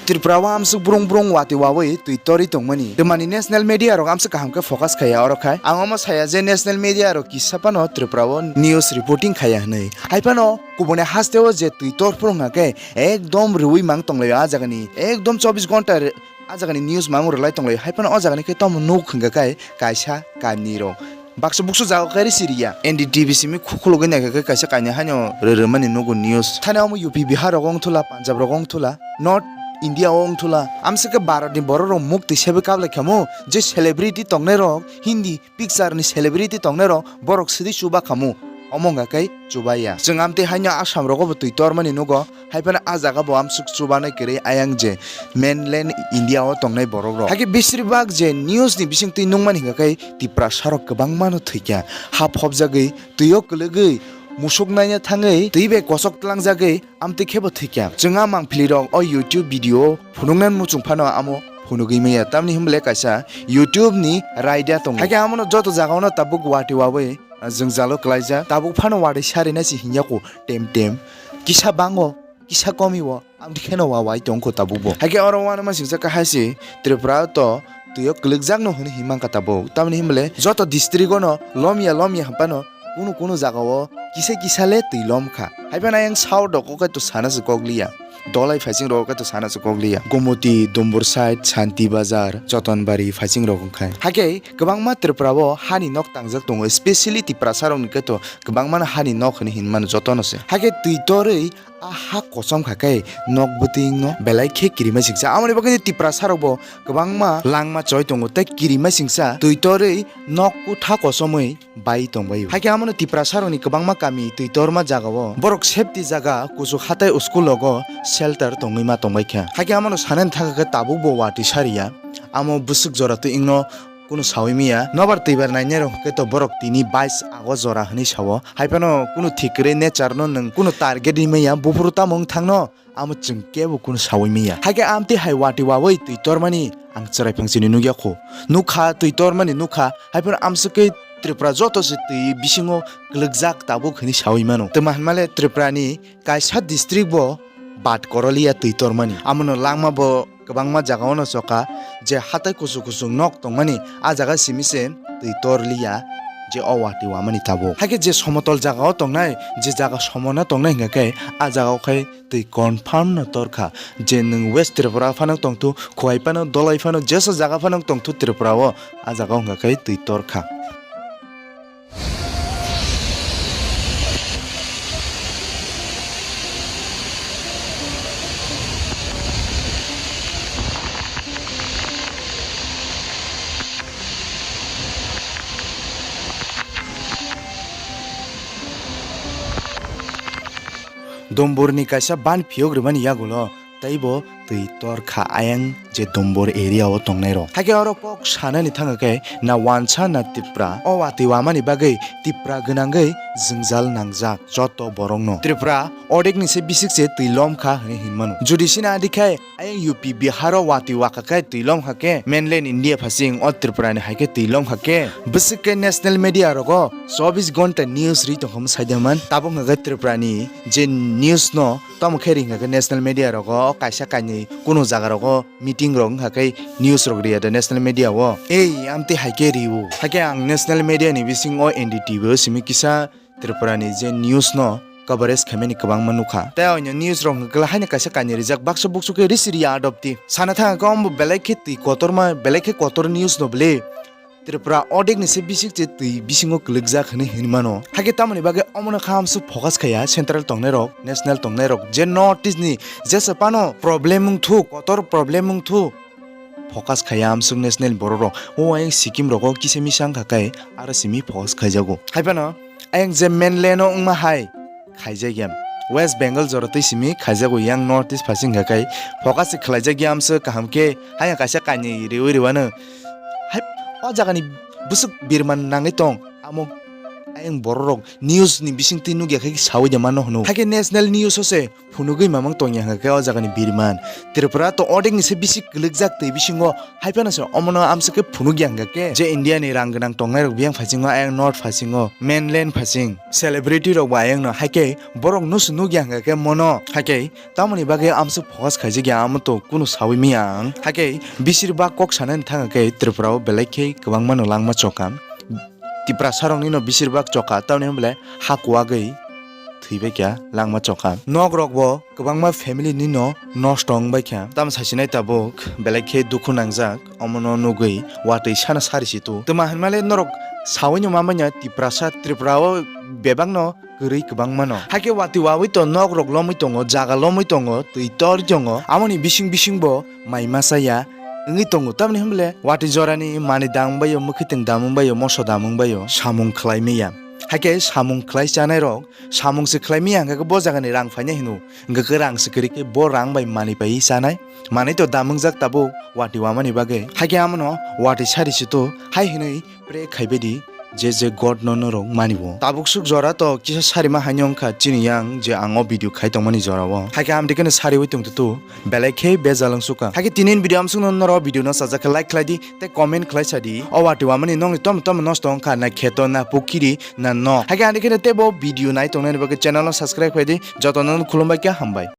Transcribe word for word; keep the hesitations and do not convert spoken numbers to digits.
Tripura o amswk brung brung watwi wawi twi torwi tongmani. Twmani national media rok amswk kaham khe focus khaiya oro khai. Ang omo saya je national media rok kisa phano Tripura o news reporting khaiya hwnwi. Hai phano kubuni haste o je twi tor phuru wngkha khe ekdom rwui mang tonglaio a jagani. Ekdom chobbish ghonta re-, a jagani news mang rwlai tonglaio. Hai phano o jagani khe tamo nuk hwnkha khe kaisa kainwi rok. Baksa buksu jaga khe risi riya. N D T V simi khu-, khulugwi naikha khe kaisa kainwi haino rwrwmani nugo news. Thani omo U P Bihar rogo wngthula, Punjab rogo wngthula, North India o wngthula. Amswk khe Bharat ni borok rok mukti sebwi kablai khamu, je celebrity tongnai rok, Hindi picture ni celebrity tongnai rok, borok sidi chuba khamu. Omo wngkha khe chubaiya. Chwng amtwi haino Assam rogo bo twi tormani nugo. Hai phano a jaga bo amswk chubanai kwrwi ayang je mainland India o tongnai borok rok. Hakhe besir bak je news ni bisingtwi nungmani hwnkha khe Tiprasa rok kwbangma no thwikha. Ha phobjagwi, twi o kwlwgwi, musuk naina thangwi, twi bai kochok tlangjagwi, amtwi khe bo thwikha. Chwng a mangpili rok o YouTube video o phunuknani muchung phano amo phunugwi manya. Tamni hwnba le kaisa YouTube ni raida tongo. Hakhe amo no joto jaga o no tabuk watwi wawi jwngjalo kwlaijak. Tabuk phano watwi sarinai se hinya ko tem tem. Kisa bango, kisa komi o. Amtwi kheno wa wai tongkho tabukbo. Hakhe oro uanama singsa kahai se Tripura to twi o kwlwkjakno hwnwi hinmangkha tabuk. Tamni hwnba le joto district o no lomya lomya hwnphano kunu kunu jaga o kisa kisa le twi lomkha. Hai phano ayang south rok o khe to sana se kok liya. Dolai phaising rok o khe to sana se kok liya. Gumuti, Dumbur side, Santi Bazar, Chotonbari phaising rok wngkha. Hakhe kwbangma Tripura o hani nok tangjak tongo, specially Tiprasa rok ni khe to kwbangma no hani nok hwnwi hinmano jotono se. Hakhe twi torwi a ha kosom kha khe nok bwtwing no belai khe kirima singsa. Amoni bagwi Tiprasa rok bo kwbangma langma choi tongo tei kirima singsa twi torwi nok kutha kosomwi bai tongbaio. Hakhe amono Tiprasa rokni kwbangma kami twi torma jagao borok safety jaga kuchuk hatai school rogo shelter tongwi ma tongbaikha. Hakhe amono sanani thangkha khe tabuk bo watwi sariya. Amo bwswk jora twi wngno kunu sawi maya. Nobar twibar nainai rok hwnkhe to borok tini bais ago jora hwnwi sao. Hai phano kunu thik kwrwi nature no nwng kunu target ri maya. Buphuru tamo wng thangno amo chwng kebo kunu sawi maya. Hakhe amtwi hai watwi wawi twi tormani ang chwrai phang chini nukya kho. Nukha twi tormani nukha. Hai phano amswk khe Tripura joto se twi bisingo kwlwkjak tabuk hwnwi sawi mano. Twma hwnmale Tripura ni kaisa district bo bad koroliya twi tormani. Amono langma bo kwbangma jagao no chokha, je hatai kuchuk kuchuk nok tongmani, a jaga simi se twi torliya, je o watwi wamani tabuk. Hakhe je somotol jagao tongnai, je jaga somona tongnai hwnkha khe, a jagao khai twi confirm no torkha, je nwng West Tripura phano tongthu, Khowai phano, Dolai phano, jesa jaga phano tongthu Tripura o, a jagao hwnkha khe twi torkha. Dumburni kaisa ban phiyok rwmani yagulo teibo twi torkha ayang je Dumbur area o tongnai rok. Hakhe oro kok sanani thangkha khe na wansa na Tipra. O watwi wamani bagwi Tipra gwnangwi jwngjal nangjak joto borokno. Tripura odekni se bisik se twi lomkha hwnwi hinmano. Jodi sina adi khai ayang U P Bihar o watwi wakha khe twi lomkha khe mainland India phasing o Tripura ni hai khe twi lomkha khe bwswk khe national media rogo chobbish ghonta news ri tongkha mwsai de man. Tabuk hwnkha khe Tripura ni je news no tamo khe ri hwnkha khe national media rogo kaisa kainwi kunu jaga rogo meeting rok wngkha khe news rok riya da national media o. Ei, amtwi hai khe riwo. Hakhe ang national media ni bising o N D T V o simi kisa Tripura ni je news no coverage khaimani kwbangma nukha. Tei o news rok hwnkha khe haino kaisa kainwi rijak baksa buksu khe risi riya adopti. Sana thangkha khe omo belai khe twi kotorma, belai khe kotor news no bwle. Tripura odekni se bisik se twi bisingo kwlwkjak hwnwi hinwi mano. Hakhe tamoni bagwi omono kha amswk focus khaiya central tongnai rok, national tongnai rok, je North East ni jesa phano problem wngthu, kotor problem wngthu, focus khaiya amswk national borok rok. O ayang Sikkim rogo kisa misa wngkha khe aro simi focus khaijago. Hai phano ayang je mainland o wngma hai, khaijakya. West Bengal jora twi simi khaijago, yang North East phasing hwnkha khe focus se khlaijakya amswk kaham khe, haya kaisa kainwi riwi riwano. Hai, o jagani bwswk birman nangwi tong, amo Ayang borok rok news ni bising twi nukya khe sawi de mano hwno. Hakhe national news o se phunugwi mamang tongya hwnkha khe o jaga ni biriman. Tripura to odek ni se bisi kwlwkjak twi bisingo haiphano se omono amsa khe phunukya hwnkha khe je India ni rang gwnang tongnai rok biyang phasingo ayang north phasingo mainland phasing celebrity rok bo ayang no haikhe borok no se nukya hwnkha khe mono haikhe tamoni bagwi amsa focus khaijak ya amo to kunu sawi maya ang. Haikhe bisir bak kok sanani thang khe Tripura o belai khe kwbangma no langma chokam. Tiprasa rokni no bisir bak choka tamni hwnle ha kuwagwi thwi bai kha langma choka. Nok rok bo kwbangma family ni no nosto wng bai kha. Tamo sasinai tabuk belai khe dukhu nangjak omono nugwi watwi sana sari si tu. Tuma hinmale norok sawi no ma manya Tiprasa Tripura o bebak no kwrwi kwbangma no. Haikhe watwi wawi to nok rok lomwi tongo, jaga lomwi tongo, twi tor tongo. Amoni bising bising bo mai masa ya wngwi tongo. Tamni hwnle watwi jorani manwi dam wngbaio, mwkhwtwng dam wngbaio, moso dam wngbaio, samung khlai maya. Haikhe samung khlai chanai rok, samung se khlai maya hwnkhe bo jagani rang phainai hino. Hwnkhe rang se kwrwi khe bo rang bai manwi pai chanai. Manwi to dam wngjak tabuk watwi wamani bagwi. Haikhe amono watwi sari si to hai hwnwi pray khaibai di, je je God no norok mani o. Tabuk suk jora to kisa sarima haino wngkha chini yang je ang o video khai tongmani jora o. Haikhe amtwi kheno sariwi tongtwtw belai khe bejal wngsukha. Haikhe tini ni video amsukno norok video no sajak khe like khlai di tei comment khlai sa di. O watwi wamani nokni tom tom nosto wngkha na kheto na pukiri na nok. Haikhe amtwi kheno teibo video nai tongnani bagwi channel no subscribe khai di. Jotono khulumbai khe hambai.